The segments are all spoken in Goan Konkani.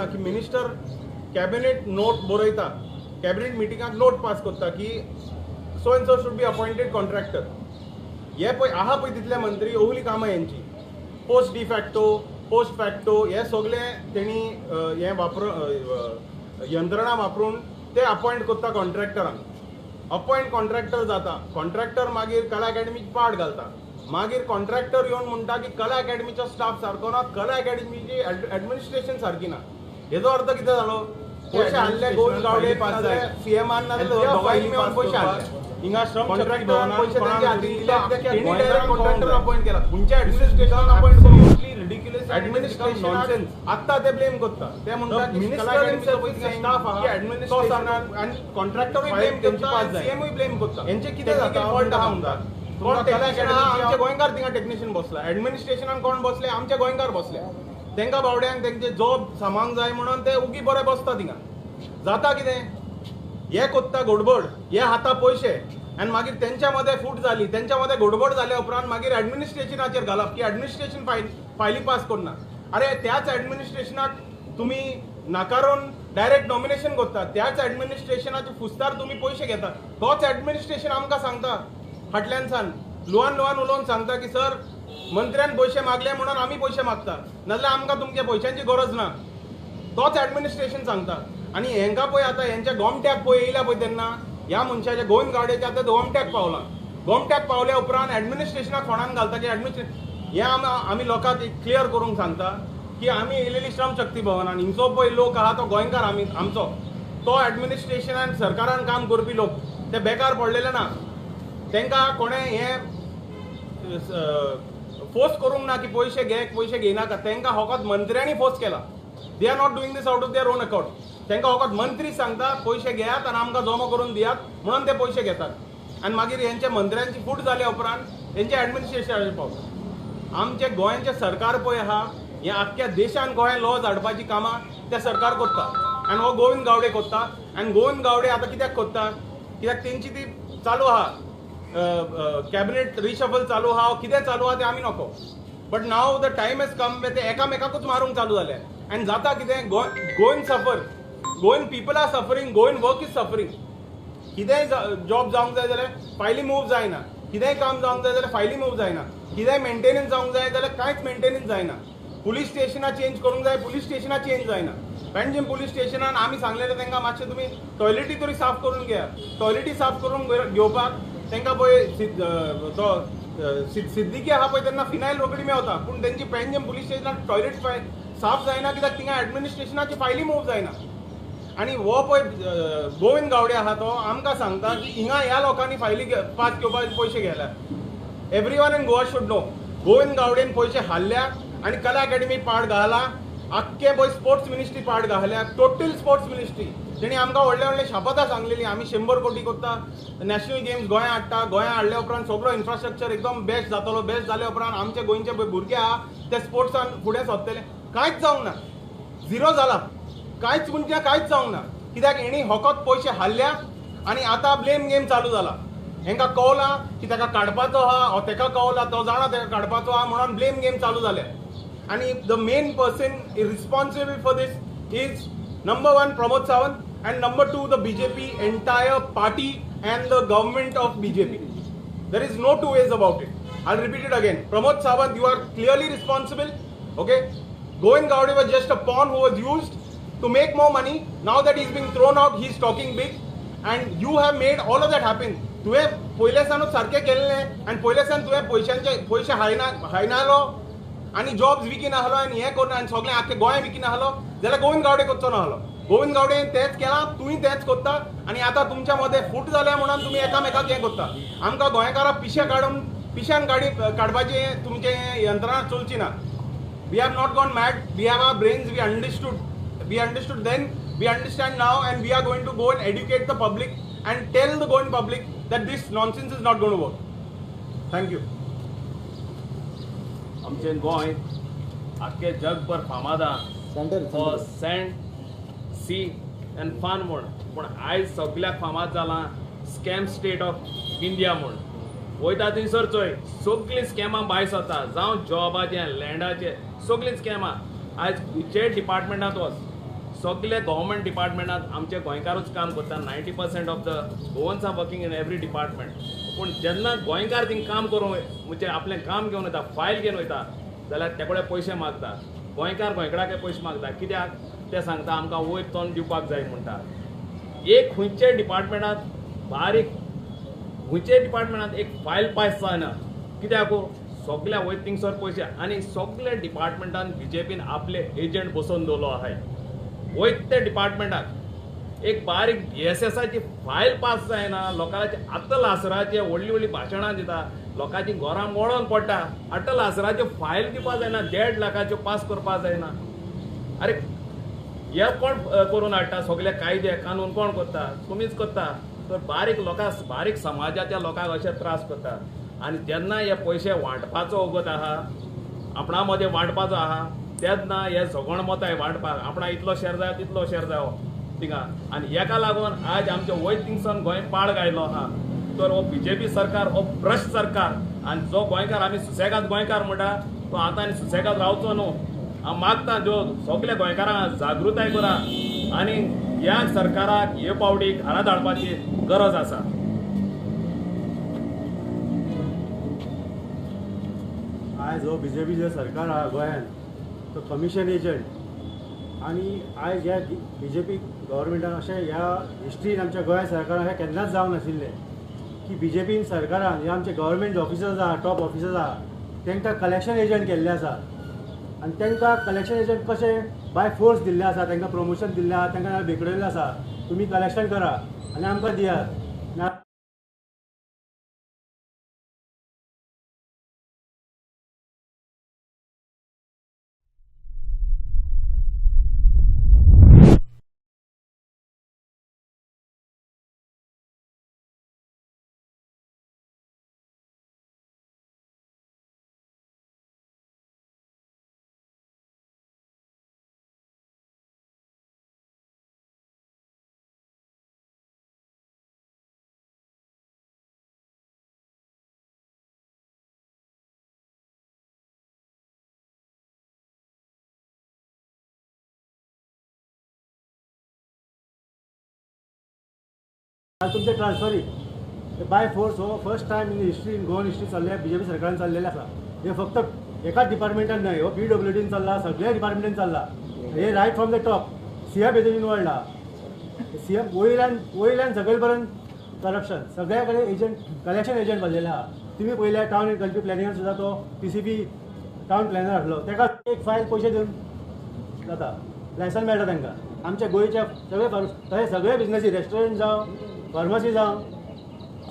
ना की मिनिस्टर कॅबिनेट नोट बरयता, कॅबिनेट मिटिंगाक नोट पास करता की so and so should be appointed contractor. हे पळय आहा पळय तितले मंत्री ओवली कामां हेंची, post de facto, post facto, हे सगळे तेणी हे वापर यंत्रणा वापरून ते अपॉयंट करता कॉन्ट्रॅक्टरांक. अपॉयंट कॉन्ट्रॅक्टर जाता, कॉन्ट्रॅक्टर मागीर कला अकॅडमीक पाड घालता. मागीर कॉन्ट्रॅक्टर येवन म्हणटा की कला अकॅडमीचो स्टाफ सारको ना, कला अकॅडमीची एडमिनिस्ट्रेशन सारकी ना. हेजो अर्थ कितें जालो? पयशे हाडले गोविंद गावडे सीएमान, नाजाल्यार दोगांयनी मेळून पयशे हाडले. हिंगा श्रम कॉन्ट्रॅक्टरान पयशे तेंच्या हातीन दिले कित्याक तेणी डायरेक्ट कॉन्ट्रॅक्टर अपॉयंट केला. खंयच्या एडमिनिस्ट्रेशनान अपॉयंट करूंक? Administration nonsense. आत्तां ते ब्लेम करता, ते म्हणटा की कला अकॅडमीचो पयशे स्टाफ आहा तो सारको, आनी कॉन्ट्रॅक्टरूय ब्लेम करता, सीएमूय ब्लेम करता. हेंचे कितें जाता? फॉल्ट आहा म्हणटा कोण टेक्निशियन आहा? आमचे गोंयकार थिंगा टेक्निशियन बसला. एडमिनिस्ट्रेशनान कोण बसले? आमचे गोंयकार बसले. तेंकां बावड्यांक तेंचे जॉब सांबाळूंक जाय म्हणून ते उगी बरे बसता थिंगा. जाता कितें, हे कोत्ता गडबड, हे हाता पयशे, आनी मागीर तेंच्या मदें फूट जाली. तेंच्या मदें गडबड जाल्या उपरांत मागीर एडमिनिस्ट्रेशनाचेर घालप की एडमिनिस्ट्रेशन फायली पास करना. अरे, त्याच एडमिनिस्ट्रेशनाक तुमी नाकारून डायरेक्ट नॉमिनेशन करता, त्याच एडमिनिस्ट्रेशनाचे फुस्तार तुमी पयशे घेता. तोच एडमिनिस्ट्रेशन आमकां सांगता, फाटल्यान सान लुवान लुवान उलोवन सांगता की सर, मंत्र्यान पयशे मागले म्हणून आमी पयशे मागता, नाजाल्यार आमकां तुमच्या पयशांची गरज ना. तोच एडमिनिस्ट्रेशन सांगता. आनी हेंकां पळय आतां हेंच्या गोमट्याक पळय येयल्या पळय तेन्ना ह्या मनशाच्या, गोविंद गावडेच्या आतां गोमट्याक पावलां. गोमट्याक पावल्या उपरांत एडमिनिस्ट्रेशनाक फोंडान घालता की एडमिनिस्ट्रेशन. हें आमी लोकांक एक क्लियर करूंक सांगता की आमी येयलेली श्रम शक्ती भवनान. हिंगचो पळय लोक आहा तो गोंयकार, आमी आमचो तो एडमिनिस्ट्रेशनान सरकारान काम करपी लोक ते बेकार पडलेले ना. तांकां कोणें हें फोर्स करूंक ना की पयशे घे, पयशे घेयनाका. तांकां फकत मंत्र्यांनी फोर्स केला. They are not doing this out of their own account. तांकां फकत मंत्री सांगता पयशे घेयात आनी आमकां जमो करून दियात म्हणून ते पयशे घेतात. आनी मागीर हेंच्या मंत्र्यांची फूट जाल्या उपरांत हेंच्या एडमिनिस्ट्रेशनाचेर पावता. आमचे गोंयचें सरकार पळय आहा, हें आख्ख्या देशान गोंयांत लॉज हाडपाची कामां ते सरकार करता आनी हो गोविंद गावडे करता. आनी गोविंद गावडे आतां कित्याक करता? कित्याक तेंची ती चालू आहा, कॅबिनेट रिशफल चालू आहा, कितें चालू आहा तें आमी नको. But now the time has come, ते एकामेकाकूच मारूंक चालू जाले. आनी जाता कितें? Goan suffer, Goan people are suffering, Goan work is suffering. कितेंय जॉब जावंक जाय जाल्यार फायली मूव जायना, कितेंय काम जावंक जाय जाल्यार फायली मूव जायना, कितेंय मेंटेनन्स जावंक जाय जाल्यार कांयच मेंटेनन्स जायना. पुलीस स्टेशनां चेंज करूंक जाय, पुलीस स्टेशनां चेंज जायना. पेंजीम पुलीस स्टेशनान आमी सांगलेलें तांकां, मातशें तुमी टॉयलेटी तरी साफ करून घेयात. टॉयलेटी साफ करून घेवपाक तांकां पळय तो सिद्दीकी आहा पळय, तेन्ना फिनायल रोखडी मेवता. पूण तेंची पेंजीम पुलीस स्टेशनान टॉयलेट साफ जायना कित्याक थिंगा एडमिनिस्ट्रेशनाची फायली मूव जायना. आनी हो पळय गोविंद गावडे आहा तो आमकां सांगता की हिंगा ह्या लोकांनी फायली पास घेवपाक पयशे घेतल्या. Everyone in Goa should know, Govind गावडेन पयशे हाडल्या आनी कला अकॅडमी पाड घाला, आख्खे पळय स्पोर्ट्स मिनिस्ट्री पाड घाल्या, टोटल स्पोर्ट्स मिनिस्ट्री. तेणी आमकां व्हडले व्हडले शपथां सांगलेली, आमी 100 कोटी करता, नॅशनल गेम्स गोंया हाडटा, गोंया हाडल्या उपरांत सगळो इन्फ्रास्ट्रक्चर एकदम बेस्ट जातलो, बेस्ट जाल्या उपरांत आमचे गोंयचे पळय भुरगे आहा ते स्पोर्ट्सान फुडें सरतले. कांयच जावंक ना, झिरो जाला. कांयच म्हणजे कांयच जावंक ना, कित्याक हेणी फकत पयशे हाडल्या आनी आतां ब्लेम गेम चालू जाला. हेंकां कवलां की ताका काडपाचो आहा हो, तेका कवला, तो जाणा ताका काडपाचो आहा म्हणून ब्लेम गेम चालू जाल्या. आनी the main person responsible for this is number one Pramod Sawant and number two the BJP, entire party and the government of BJP. There is no two ways about it. I'll repeat it again. Pramod Sawant, you are clearly responsible. Okay. Govind Gaude was just a pawn who was used to make more money. Now that he's being thrown out, he's talking big. And you have made all of that happen. तुवें पयले सानूच सारकें केल्लें आनी पयले सान तुवें पयशांचे पयशे हायना हायनालो आनी जॉब्स विकी नाहलो आनी हें करून आनी सगळें आख्खें गोंय विकी नाहलो जाल्यार गोविंद गावडे करचो नाहलो. गोविंद गावडे तेंच केलां, तुवें तेंच करता आनी आतां तुमच्या मदें फूट जाल्या म्हणून तुमी एकामेकाक हें करता. आमकां गोंयकारां पिशे काडून पिश्यान गाडी काडपाची तुमचें यंत्रणा चलची ना. We have not gone mad. We have our brains. We understood. We understood then, we understand now, and we are going to go and educate the public and tell the Goan public that this nonsense is not going to work. Thank you. आमचें गोंय आख्खे जगभर फामाद आहा centre for sand, sea and fun म्हूण. पूण आयज सगल्याक फामाद जालां स्कॅम स्टेट ऑफ इंडिया म्हूण. वयता थंयसर चोय, सगलीं स्कॅमां भायर सरता, जावं जॉबाचें, लँडाचें, सगलीं स्कॅमां. आयज खंयचेय डिपार्टमेंटांत वच. सगळे गव्हर्मेंट डिपार्टमेंटात आमचे गोंयकारूच काम करता. 90% of the Goans are working in every department. पूण जेन्ना गोंयकार थिंग काम करूं म्हणजे आपलें काम घेवन वयता, फायल घेवन वयता जाल्यार ते कडेन पयशे मागता. गोंयकार गोंयकाराक पयशे मागता कित्याक ते सांगता आमकां वयर तोंड दिवपाक जाय म्हणटा. एक खंयचे डिपार्टमेंटात बारीक खंयचे डिपार्टमेंटात एक फायल पास जायना कित्याक सगल्या वयर थिंगसर पयशे. आनी सगल्या डिपार्टमेंटान बीजेपीन आपले एजंट बसोवन दवरलो आहाय. वयर ते डिपार्टमेंटाक एक बारीक BSSआची फायल पास जायना, लोकांचे अटल आसराचे व्हडली व्हडली भाशणां दिता, लोकांची घरां मोडोन पडटा, अटल आसराच्यो फायल दिवपा जायना, 1.5 लाखाच्यो पास करपा जायना. अरे हे कोण करून हाडटा? सगळे कायदे कानून कोण करता? तुमीच करता. तर बारीक लोकांक, बारीक समाजाच्या लोकांक अशे त्रास करता. आनी जेन्ना हे पयशे वांटपाचो वगत आहा, आपणा मदें वांटपाचो आहा, तेन्ना हे सगण मताय वांटपाक आपणा इतलो शेर जाय तितलो शेर जावो थिंगा. आनी हेका लागून आज आमच्या वयर थिंगसान गोंय पाड घायलो आहा. तर हो बीजेपी सरकार हो भ्रश्ट सरकार. आनी जो गोंयकार आमी सुसेगाद गोंयकार म्हणटा तो आतां आनी सुसेगाद रावचो न्हू. हांव मागता ज्यो सगल्या गोंयकारांक जागृताय करा आनी ह्या सरकाराक हे पावटी घरा धाडपाची गरज आसा. आयज हो बीजेपीचें सरकार आहा गोंयांत तो कमिशन एजंट. आनी आयज ह्या बीजेपी गव्हर्मेंटान अशें ह्या हिस्ट्रीन आमच्या गोंय सरकारान अशें केन्नाच जावंक नाशिल्लें की बीजेपीन सरकारान हे आमचे गव्हर्मेंट ऑफिसर्स आहा, टॉप ऑफिसर्स आहा, तांकां कलेक्शन एजंट केल्ले आसा. आनी तांकां कलेक्शन एजंट कशें बाय फोर्स दिल्ले आसा, तांकां प्रमोशन दिल्लें आहा, तांकां बेकडयल्लें आसा, तुमी कलेक्शन करा आनी आमकां दियात. तुमचे ट्रान्सफरी बाय फोर्स हो first time in history in Goan history चल्ल्या बीजेपी सरकारान चल्लेलें आसा. हे फक्त एकाच डिपार्टमेंटान न्हय, हो PWDन चल्ला, सगळ्या डिपार्टमेंटान चल्ला. हे right from the top CM हेतून इनवॉल्ड आहा. CM वयल्यान वयल्यान सकयल पर्यंत करप्शन, सगळ्या कडेन एजंट कलेक्शन एजंट भरलेले आहा. तुमी पळयल्यार टावन एंड कंट्री प्लॅनिंगान सुद्दां तो PCB town planar आसलो, ताका एक फायल पयशे दिवन जाता, लायसन मेळटा तांकां. आमच्या गोंयच्या सगळे तशें सगळे बिजनसी, रेस्टॉरंट जावं, फार्मासी जावं,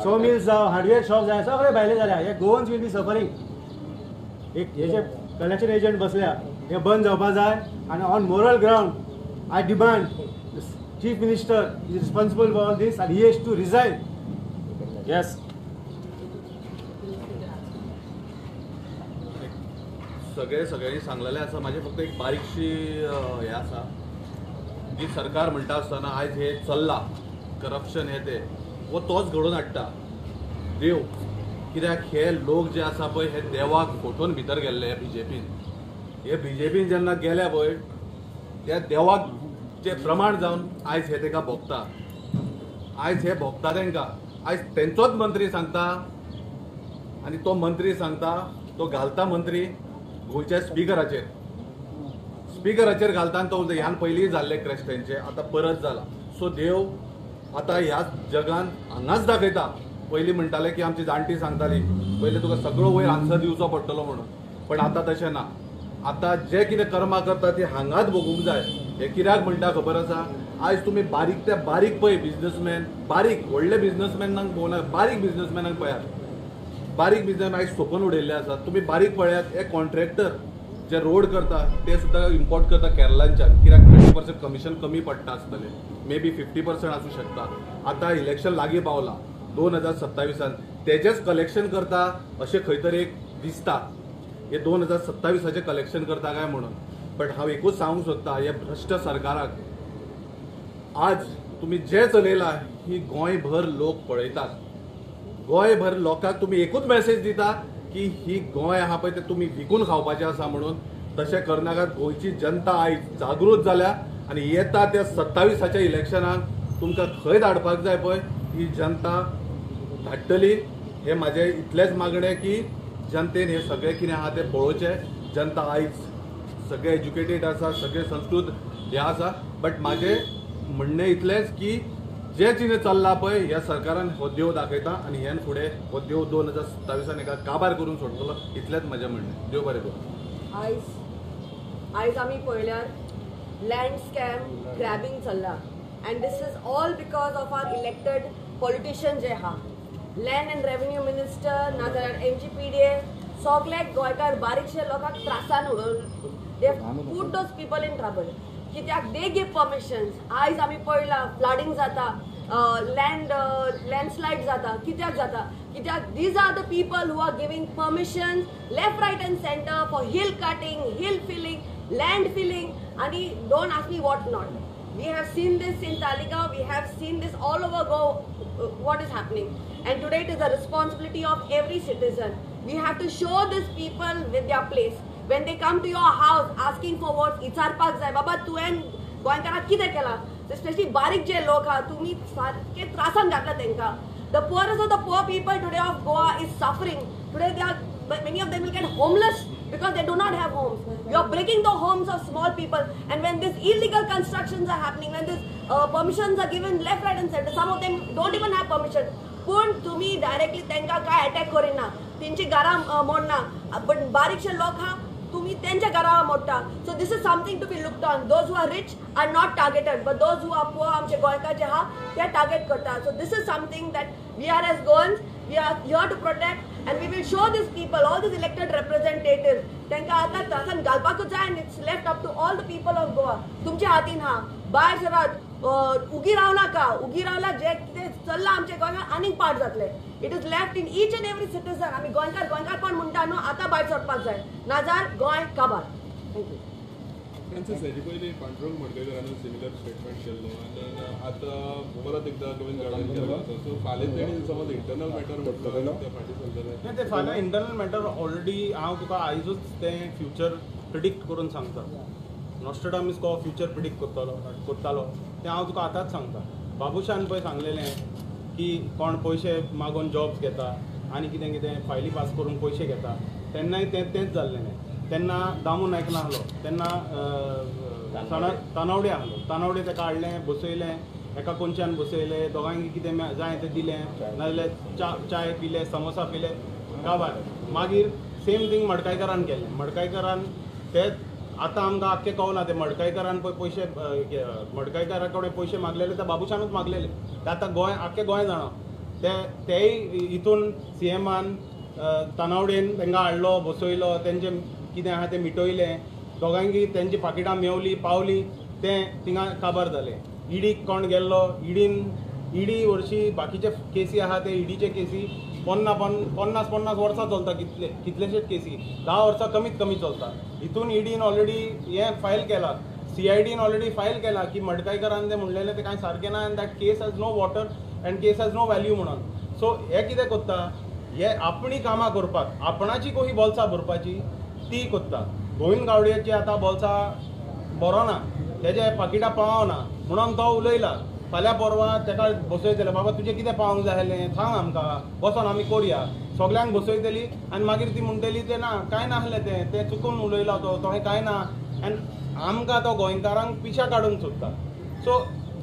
सो मिल्स जावं, हार्डवेअर शॉप जावं, सगळे भायले जाल्या. हे गोवन्स will be suffering. एक हे जे कलेक्शन एजंट बसल्या हे बंद जावपा जाय. आनी on moral ground I demand chief minister is responsible for all this and he has to resign. Yes, सगळे सगळ्यांनी सांगलेलें आसा. म्हाजें फक्त एक बारीकशी हें आसा जी सरकार म्हणटा आसतना आयज हें चल्लां करप्शन हें तें हो तोच घडोवन हाडटा देव. कित्याक हे लोक जे आसा पळय हे देवाक फटोवन भितर गेल्ले हे बीजेपीन. हे बीजेपीन जेन्ना गेल्या पळय त्या देवाक जे प्रमाण जावन आयज हे ताका भोगता. आयज हे भोगता तांकां. आयज तेंचोच मंत्री सांगता आनी तो मंत्री सांगता तो घालता मंत्री गोंयच्या स्पिकराचेर, स्पिकराचेर घालता आनी तो उलयता ह्यान पयलीं जाल्ले क्रॅश तेंचे आतां परत जाला. सो देव आतां ह्या जगान हांगाच दाखयता. पयलीं म्हणटाले की आमची जाणटी सांगताली पयलीं तुका सगळो वयर आन्सर दिवचो पडटलो म्हणून, पण आतां तशें ना. आतां जे कितें कर्मां करता ती हांगाच भोगूंक जाय. हें कित्याक म्हणटा खबर आसा? आयज तुमी बारीक ते बारीक पळय बिजनसमॅन, बारीक व्हडले बिजनसमॅनांक पळोवना, बारीक बिजनसमॅनांक पळयात. बारीक बिजनसमॅन आयज सोंपोवन उडयल्ले आसा. तुमी बारीक पळयात, हे कॉन्ट्रॅक्टर जे रोड करता ते सुद्दां इम्पोर्ट करता केरलांच्यान, कित्याक 20% कमिशन कमी पडटा आसतलें, मे बी 50% आसूं शकता. आतां इलेक्शन लागीं पावलां 2027 तेजेच कलेक्शन करता अशें खंय तरी एक दिसता. हे 2027 कलेक्शन करता काय म्हणून. बट हांव एकूच सांगूंक सोदता हे भ्रश्ट सरकाराक, आज तुमी जें चलयलां ही गोंयभर लोक पळयतात. गोंयभर लोकांक तुमी एकूच मॅसेज दिता की ही गोंय आहा पळय तें तुमी विकून खावपाचें आसा म्हणून. तशें करनाकात. गोंयची जनता आयज जागृत जाल्या आनी येता त्या 27 इलेक्शनाक तुमकां खंय धाडपाक जाय पळय ही जनता धाडटली. हे म्हाजें इतलेंच मागणें की जनतेन हे सगळें कितें आहा तें पळोवचें. जनता आयज सगळे एज्युकेटेड आसा, सगळे संस्कृत हे आसा, बट म्हाजें म्हणणें इतलेंच की जें कितें चल्लां पळय ह्या सरकारान हो देव दाखयता आनी ह्यान फुडें हो देव 2027 एका काबार करून सोडटलो, इतलेंच म्हाजें म्हणणें. देव बरें करूं. आयज आमी पळयल्यार लँड स्कॅम ग्रॅबिंग चल्ला and this is all because of our elected politician जे आहा. लँड एंड रेवेन्यू मिनिस्टर नाजाल्यार MGPDA सगळे गोंयकार बारीकशे लोकांक त्रासान उडोवन they put those people in trouble. कित्याक they give permissions. आयज आमी पळयलां फ्लडिंग जाता, लँडस्लायड जाता. कित्याक जाता? कित्याक these are the people who are giving permissions left, right and centre for hill cutting, hill filling, land filling आनी don't ask me what not. We have seen this in Taleigao, we have seen this all over Goa, what is happening. And today it is the responsibility of every citizen. We have to show these people with their place. When they come to your house asking for votes, इचारपाक जाय बाबा तुवें गोंयकाराक कितें केलां. स्पेशली बारीक जे लोक आहा तुमी सारके त्रासान घातला तेंकां. The poorest of the poor people today of Goa is suffering. Today they are, many of them will get homeless because they do not have homes. You are breaking the homes of small people, and when these illegal constructions are happening, when these permissions are given left, right and center, some of them don't even have permission. पूण तुम्ही डायरेक्टली तेंकां काय अटॅक करिना, तेंची घरां मोडना, बट बारीकशे लोक आहा तुम्ही तेंच्या घरां मोडटा. So this is something to be looked on. Those who are rich are not targeted, but those who are poor आमचे गोंयकार जे आहा ते टार्गेट करता. So this is something that we are as Goans, we are here to protect and we will show these people, all these elected representatives, तेंकां आतां त्रासान घालपाकूच जाय and it's left up to all the people of Goa. तुमच्या हातीन आहा, भायर सरात, उगी राव नाका. उगी रावल्यार जें कितें चल्लां आमच्या गोंयांत आनीक पाड जातलें. It is left in each and every citizen. आमी गोंयकार गोंयकारपण म्हणटा न्हू, आतां भायर सरपाक जाय, नाजाल्यार गोंय काबार. Thank you. Francis, हेजे पयलीं पांडुरंग मडकयकारान सिमिलर स्टेटमेंट केल्लो आनी आतां परत एकदां गोविंद गावडेन केल्लो आसा. सो फाल्यां तेणी समज इंटरनल मॅटर म्हटलो ते फाटीं सरतले. ना, ते फाल्यां इंटरनल मॅटर ऑलरेडी हांव तुका आयजूच तें फ्युचर प्रिडिक्ट करून सांगता. नॉस्ट्राडामस को फ्युचर प्रिडिक्ट करतालो तें हांव तुका आतांच सांगता. बाबूशान पळय सांगलेलें की कोण पयशे मागून जॉब्स घेता आनी कितें कितें फायली पास करून पयशे घेता, तेन्नाय तें तेंच जाल्लें. तेन्ना दामू नायक नासलो, तेन्ना तानावडे आहलो. तानावडे ताका हाडलें, बसयलें, एका कोनशान बसयलें, दोगांक कितें जाय तें दिलें, नाजाल्यार चाय पिले, समोसा पिले, काबार. मागीर सेम थींग मडकायकारान केलें. मडकायकारान ते आतां आमकां आख्खें कळना ते मडकायकारान पळय पयशे, मडकायकारा कडेन पयशे मागलेले ते बाबूशानूच मागलेले. ते आतां गोंय आख्खें गोंय जाणा. तेय हितून सीएमान तानावडेन तांकां हाडलो, बसयलो, तेंचें कितें आहा तें मिटयलें, दोगांकी तेंची पाकिटां मेवली पावली, तें थिंगा काबार जालें. इडीक कोण गेल्लो, इडी वर्शी बाकीचे केसी आहा ते इडीचे केसी 50-50 वर्सां चलता, कितलेशेच केसी 10 वर्सां कमीत कमी चलता. हितून इडीन ऑलरेडी हें फायल केलां, CIDन ऑलरेडी फायल केलां की मडकायकारान तें म्हणलेलें तें कांय सारकें ना and that case has no water and case has no value म्हणून. सो हे कितें करता, हे आपणी कामां करपाक आपणाची कोही बोल्सां भरपाची ती करता. गोविंद गावडेची आतां बोल्सां बरो ना, तेजे पाकिटां पावना म्हणून तो उलयला. फाल्यां परवां ताका बसयतले, बाबा तुजें कितें पावंक जाय आसलें सांग आमकां, बसोन आमी करुया. सगल्यांक बसयतली आनी मागीर ती म्हणटली तें ना कांय नासलें, तें तें चुकून उलयला तो, तोहें कांय ना. आनी आमकां तो गोंयकारांक पिशा काडूंक सोदता. So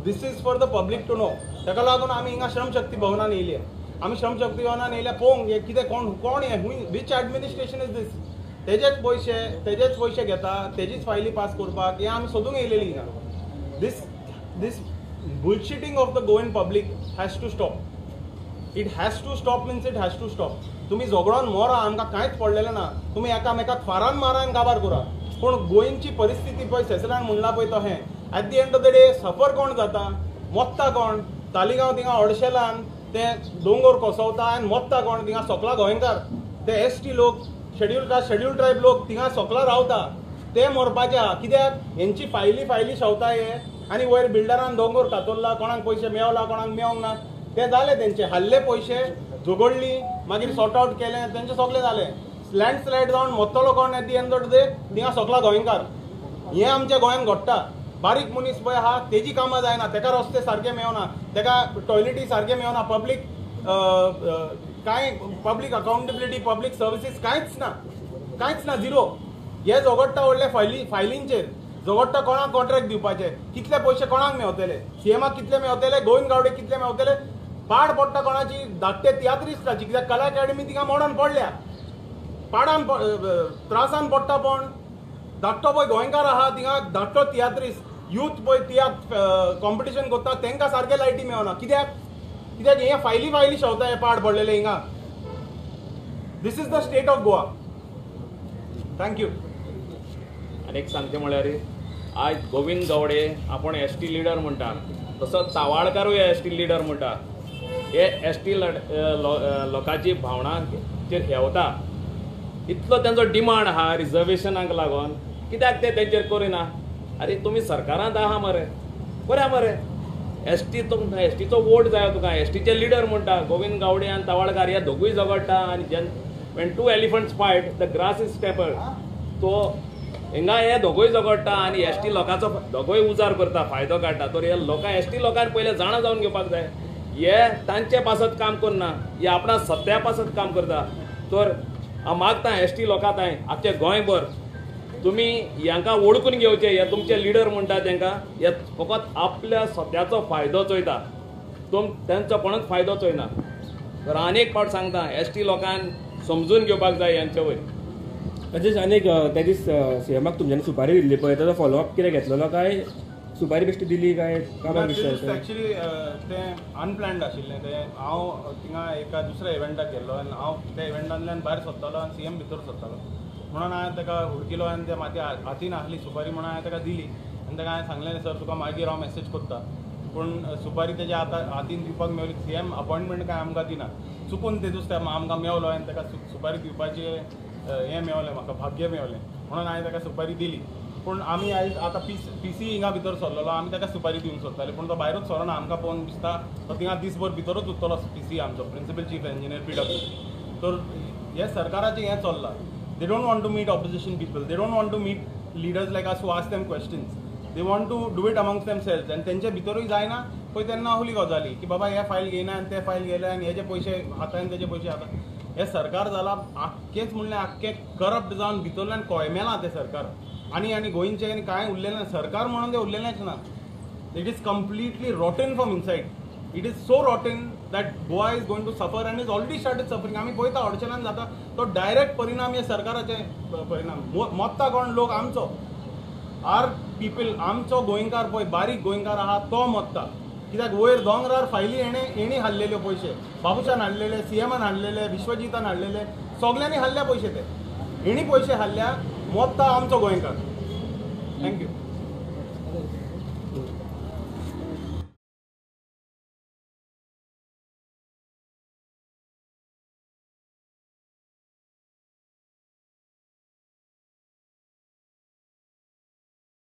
this is for the public to know. ताका लागून आमी हिंगा श्रमशक्ती भवनान येयले. आमी श्रमशक्ती भवनान येयल्या पळोवंक हें कितें, कोण कोण हें, हुंय which administration is these. तेजेच पयशे घेता, तेजीच फायली पास करपाक हें आमी सोदूंक येयलेली हिंगा. This bullshitting of the Goan public has to stop. It has to stop means it has to stop. तुमी झगडोन मोरा, आमकां कांयच पडलेलें ना. तुमी एकामेकाक फारान मारा आनी काबार करा, पूण गोंयची परिस्थिती पळय सेसलान म्हणलां पळय तशें at the end of the day suffer कोण जाता, मोत्ता कोण. तालिगांव थिंगा अडशेलान ते दोंगोर कोसवता आनी मोत्ता कोण, थिंगा सोकला गोंयकार, ते ST लोक, शेड्यूल कास्ट शेड्यूल ट्रायब लोक थिंगा सोकला रावता, ते मरपाचे आहा. कित्याक हेंची फायली शेवता हे आनी वयर बिल्डरान दोंगोर कातरला, कोणाक पयशे मेवला कोणाक मेवंक ना, ते जाले तेंचे हाल्ले पयशे झगडली, मागीर सॉर्ट आवट केलें, तेंचें सगळें जालें. लँडस्लायड जावन मरतलो कोण at the end of the day, थिंगा सोकला गोंयकार. हें आमच्या गोंयांत घडटा. बारीक मनीस पळय आहा तेजी कामां जायना, तेका रस्ते सारके मेळना, तेका टॉयलेटी सारके मेळना, पब्लीक कांय पब्लीक अकाउंटेबिलिटी, पब्लीक सर्विसीस कांयच ना, कांयच ना, झिरो. हे झगडटा व्हडले फायलींचेर झगडटा, कोणाक कॉन्ट्रॅक्ट दिवपाचे, कितले पयशे कोणाक मेवतले, सीएमाक कितले मेवतले, गोविंद गावडे कितले मेवतले, पाड पडटा कोणाची धाकटे तियात्रिस्टाची, कित्याक कला अकॅडमी तिका मोडून पडल्या, पाडान त्रासान पडटा. पण धाकटो पळय गोंयकार आहा थिंगा धाकटो तियात्रिस्ट यूथ पळय तियात्र कॉम्पिटिशन करता, तांकां सारके लायटी मेळना. कित्याक? कित्याक हे फायली फायली शेवता हे पाड पडलेले हिंगा. This is the state of Goa. Thank you. आनी एक सांगचें म्हळ्यार आयज गोविंद गावडे आपूण एस टी लिडर म्हणटा, तसो तावाळकारूय एस टी लिडर म्हणटा. हे एस टी लोकांची भावनाचेर हेवता, इतलो तेंचो डिमांड आहा रिजर्वेशनाक लागून, कित्याक ते तेंचेर करिना? आरे तुमी सरकारांत आहा मरे, बरें मरे, एस टी तुमकां एस टीचो वोट जाय तुका, एस टीचे लिडर म्हणटा. गोविंद गावडे आनी तावाळकार हे दोगूय झगडटा आनी Jane when two elephants fight the grass is trampled. तो हिंगा हे दोगूय झगडटा आनी एस टी लोकांचो दोगूय उजार करता, फायदो काडटा. तर हे लोकां एस टी लोकांक पयलें जाणा जावन घेवपाक जाय, हे तांचे पासत काम करना, हे आपणा सत्या पासत काम करता. तर हांव मागता एस टी लोकां तांय आमचे गोंयभर तुमी हांकां वळखून घेवचे, हे तुमचे लिडर म्हणटा तांकां, हे फकत आपल्या सत्याचो फायदो चोयता, तेंचो कोणूच फायदो चोयना. तर आनी एक फावट सांगता एस टी लोकांक समजून घेवपाक जाय हेंचे वयर. तशेंच आनी एक त्या दीस सीएमाक तुमच्यांनी सुपारी दिल्ली पळय, ताजो फॉलोअप कितें घेतलेलो काय सुपारी बेश्टी दिली काय कामाक विशय? एक्चुली तें अनप्लॅन्ड आशिल्लें तें. हांव थिंगा एका दुसऱ्या इव्हेंटाक गेल्लो आनी हांव त्या इव्हेंटांतल्यान भायर सोदतालो आनी सीएम भितर सोदतालो, म्हणून हांवें ताका हुडकिलो आनी त्या म्हाज्या हातीन आहली सुपारी म्हणून हांवें ताका दिली आनी ताका हांवें सांगलें सर तुका मागीर हांव मॅसेज करता, पूण सुपारी तेज्या हातीन दिवपाक मेवली. सीएम अपॉयंटमेंट कांय आमकां दिना, चुकून ते दुसऱ्या आमकां मेवलो आनी ताका सुपारी दिवपाचें हें मेवलें, म्हाका भाग्य मेवलें म्हणून हांवें ताका सुपारी दिली. पूण आमी आयज आतां पी सी हिंगा भितर सरलेलो, आमी ताका सुपारी दिवंक सोदताले, पूण तो भायरूच सरना. आमकां पळोवन दिसता तो थिंगा दीसभर भितरूच उरतलो पी सी आमचो principal chief engineer P W. तर हे सरकाराचें हें चल्लां. They don't want to meet opposition people, they don't want to meet leaders like us who ask them questions, they want to do it amongst themselves. आनी तेंचे भितरूय जायना पळय तेन्ना आहली गजाली की बाबा हे फायल घेयना आनी ते फायल घेयले आनी हेजे पयशे खाता आनी तेजे पयशे खाता. हें सरकार जालां आख्खेंच म्हणल्यार आख्खें करप्ट जावन भितरल्यान कोयमेलां तें सरकार. आनी आनी गोंयचें आनी कांय उरलेलें ना, सरकार म्हणून तें उरलेलेंच ना. It is completely rotten from inside. It is so rotten that Goa is going to suffer and is already started suffering. आमी पळयता अडचणान जाता तो डायरेक्ट परिणाम हे सरकाराचे परिणाम. मोत्ता कोण लोक आमचो, are people, आमचो गोंयकार पळय बारीक गोंयकार आहा तो मोत्ता. कित्याक वयर दोंगरार फायली हेणी हाडलेल्यो पयशे, बाबूशान हाडलेले, सीएमान हाडलेले, विश्वजीतान हाडलेले, सगल्यांनी हाडल्या पयशे, ते हेणी पयशे हाडल्या, मोत्ता आमचो गोंयकार. Thank you.